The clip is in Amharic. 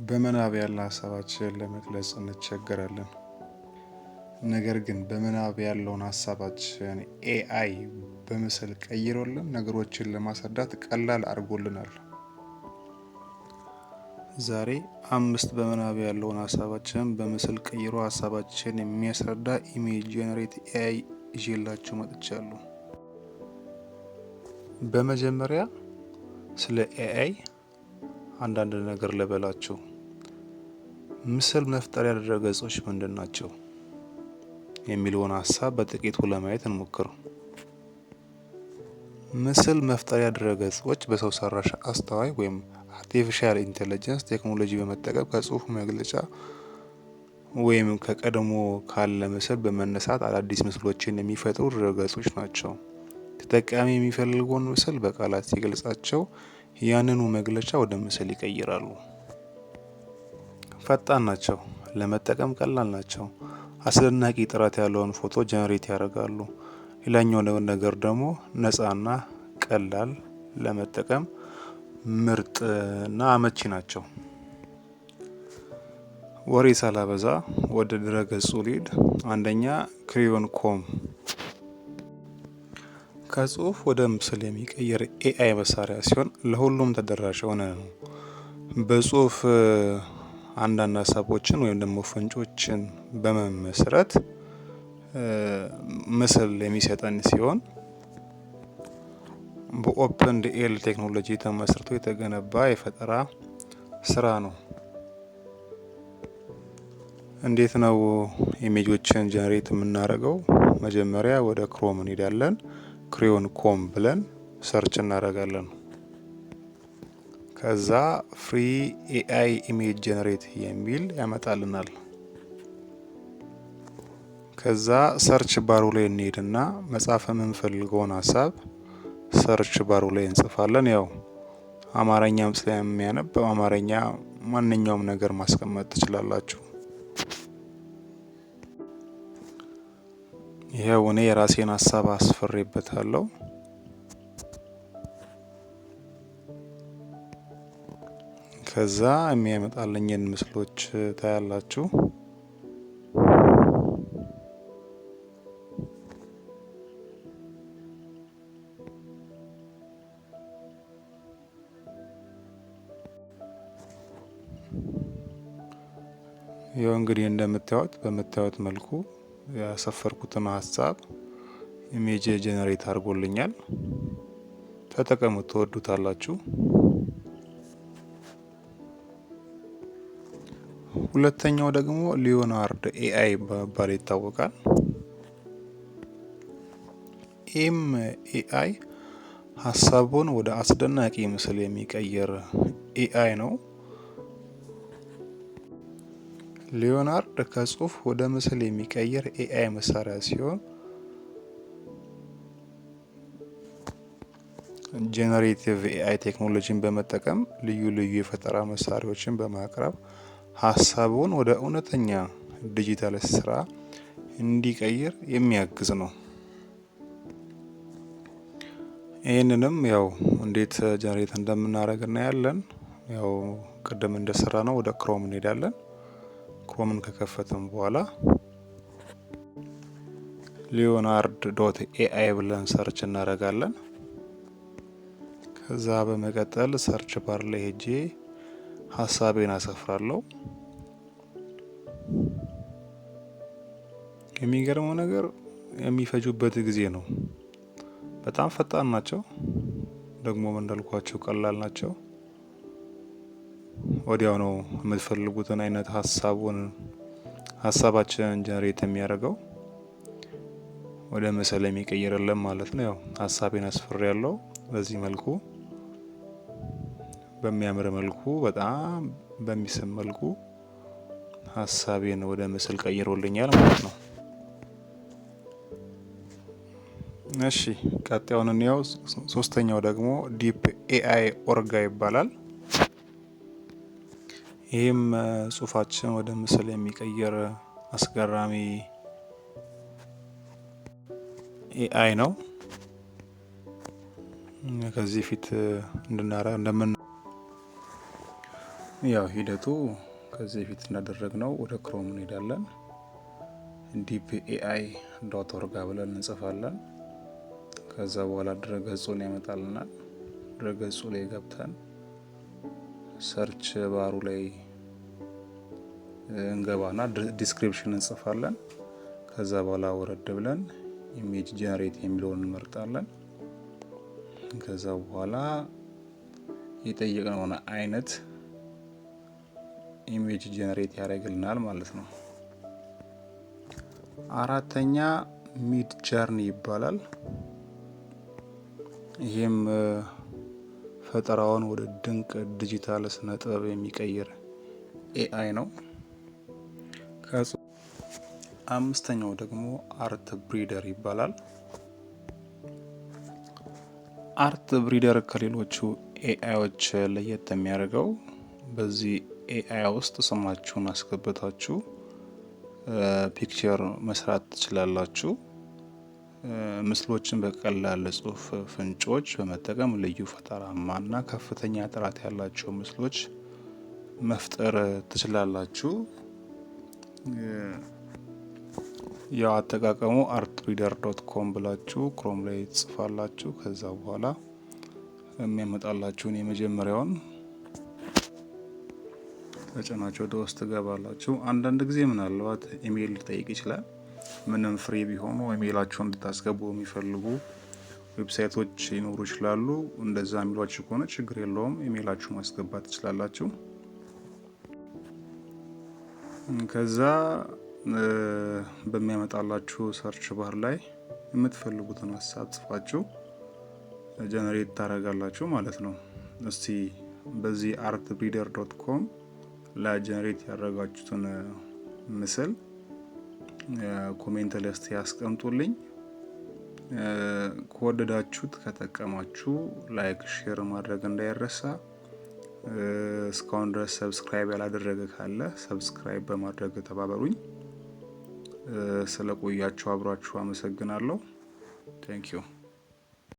በምናብ ያለ ሀሳባችንን ለመግለጽ እንቸገራለን። ነገር ግን በምናብ ያለውን ሀሳባችን AI በምስል ቀይሮልን ነገሮችን ለማስረዳት ቀላል አድርጎልናል። ዛሬ አምስት በምናብ ያለውን ሀሳባችንን በምስል ቀይሮ ሀሳባችንን የሚያስረዳ image generate AI ይዤላችሁ መጥቻለሁ። በመጀመሪያ ስለ AI አንዳንድ ነገር ልበላችሁ። ምስል መፍጠሪያ ድረገጾች ምንድን ናቸው የሚለውን ሀሳብ በጥቂቱ ለማየት እንሞክር። ምስል መፍጠሪያ ድረገጾች በሰው ሰራሽ አስተዋይ ወይም artificial intelligence ቴክኖሎጂ በመጠቀም ከጽሁፍ መግለጫ ወይም ከቀድሞ ካለ ምስል በመነሳት አዳዲስ ምስሎችን የሚፈጥሩ ድረገጾች ናቸው። ተጠቃሚ የሚፈልገውን ምስል በቃላት ሲገልጻቸው ያንኑ መግለጫ ወደ ምስል ይቀይራሉ። ፈጣን ናቸው፣ ለመጠቀም ቀላል ናቸው። አስደናቂ ጥራት ያለውን ፎቶ generate ያደርጋሉ። ሌላኛው ነገር ደግሞ ነፃና ቀላል ለመጠቀም ምርጥ እና አመቺ ናቸው። ወሬ ሳላበዛ ወደ ድረገጹ ልሂድ። አንደኛ Craiyon com ከጽሁፍ ወደ ምስል የሚቀይር AI መሳሪያ ሲሆን ለሁሉም ተደራሽ የሆነ ነው። በጽሁፍ አንዳንድ ሀሳቦችን ወይም ደግሞ ፍንጮችን በመመስረት ምስል የሚሰጠን ሲሆን በ OpenAI ቴክኖሎጂ ተመስርቶ የተገነባ የፈጠራ ስራ ነው። እንዴት ነው image ኦችን generate የምናደርገው? መጀመሪያ ወደ Chrome እንሄዳለን። Craiyon com ብለን search እናደርጋለን። ከዛ free AI image generate የሚል ያመጣልናል። ከዛ search bar ኡ ላይ እንሄድና መጻፍ የምንፈልገውን ሀሳብ search bar ኡ ላይ እንጽፋለን። ያው አማርኛም ስለሚያነብ በአማርኛ ማንኛውም ነገር ማስቀመጥ ትችላላችሁ። ይሄው እኔ የራሴን ሀሳብ አስፍሬበታለሁ። ከዛ የሚያመጣልኝን ምስሎች ታያላችሁ። ይኸው እንግዲህ እንደምታዩት በምታዩት መልኩ ያሰፈርኩትን ሀሳብ image generate አድርጎልኛል። ተጠቀሙት፣ ትወዱታላችሁ። ሁለተኛው ደግሞ Leonardo AI በመባል ይታወቃል። ይህም AI ሀሳቡን ወደ አስደናቂ ምስል የሚቀይር AI ነው። Leonardo ከጽሁፍ ወደ ምስል የሚቀይር AI መሳሪያ ሲሆን generative AI ቴክኖሎጂን በመጠቀም ልዩ ልዩ የፈጠራ መሳሪያዎችን በማቅረብ ሀሳቡን ወደ እውነተኛ ዲጂታል ስራ እንዲቀይር የሚያግዝ ነው። ይህንንም ያው እንዴት generate እንደምናደርግ እናያለን። ያው ቅድም እንደሰራነው ወደ Chrome እንሄዳለን። Chrome ን ከከፈትን በኋላ Leonardo.ai ብለን search እናደርጋለን። ከዛ በመቀጠል search bar ላይ ሄጄ ሀሳቤን አሰፍራለሁ። የሚገርመው ነገር የሚፈጁበት ጊዜ ነው። በጣም ፈጣን ናቸው። ደግሞ እንዳልኳቸው ቀላል ናቸው። ወዲያው ነው የምትፈልጉትን አይነት ሀሳባችንን generate የሚያደርገው ወደ ምስል የሚቀይርልን ማለት ነው። ያው ሀሳቤን አስፍሬያለሁ በዚህ መልኩ በሚያምር መልኩ በጣም በሚስብ መልኩ ሀሳቤን ወደ ምስል ቀይሮልኛል ማለት ነው። እሺ ቀጣዩን እንየው። ሶስተኛው ደግሞ Deep AI Orga ይባላል። ይህም ጽሁፋችን ወደ ምስል የሚቀይር አስገራሚ AI ነው። ከዚህ ፊት እንደምን ያው ሂደቱ ከዚህ በፊት እንዳደረግነው ወደ Chrome እንሄዳለን። deepai.org ብለን እንጽፋለን። ከዛ በኋላ ድረገጹን ያመጣልናል። ድረገጹ ላይ ገብተን search bar ኡ ላይ እንገባና description እንጽፋለን። ከዛ በኋላ ወረድ ብለን image generate የሚለውን እንመርጣለን። ከዛ በኋላ የጠየቅነውን አይነት image generate ያደርግልናል ማለት ነው። አራተኛ Midjourney ይባላል። ይሄም ፈጠራውን ወደ ድንቅ ዲጂታል ስነ ጥበብ የሚቀይር AI ነው። አምስተኛው ደግሞ Artbreeder ይባላል። Artbreeder ከሌሎቹ AI ዎች ለየት የሚያደርገው በዚህ AI ውስጥ ስማችሁን አስገብታችሁ picture መስራት ትችላላችሁ። ምስሎችን በቀላል ጽሁፍ ፍንጮች በመጠቀም ልዩ ፈጠራማና ከፍተኛ ጥራት ያላቸው ምስሎች መፍጠር ትችላላችሁ። ያው አጠቃቀሙ artbreeder.com ብላችሁ Chrome ላይ ትጽፋላችሁ። ከዛ በኋላ የሚያመጣላችሁን የመጀመሪያውን ተጭናችሁ ወደ ውስጥ ትገባላችሁ። አንዳንድ ጊዜ ምናልባት ኢሜይል ሊጠይቅ ይችላል። ምንም free ቢሆኑ ኢሜይላችሁን እንድታስገቡ የሚፈልጉ website ኦች ሊኖሩ ይችላሉ። እንደዛ የሚሏችሁ ከሆነ ችግር የለውም፣ ኢሜይላችሁ ማስገባት ትችላላችሁ። ከዛ በሚያመጣላችሁ search bar ላይ የምትፈልጉትን ሀሳብ ጽፋችሁ generate ታደርጋላችሁ ማለት ነው። እስቲ በዚህ artbreeder.com ላይ generate ያደረጋችሁትን ምስል comment ላይ እስቲ ያስቀምጡልኝ። ከወደዳችሁት ከጠቀማችሁ like፣ share ማድረግ እንዳይረሳ። እስካሁን ድረስ subscribe ያላደረገ ካለ subscribe በማድረግ ተባበሩኝ። ስለቆያችሁ አብራችሁ አመሰግናለሁ። Thank you.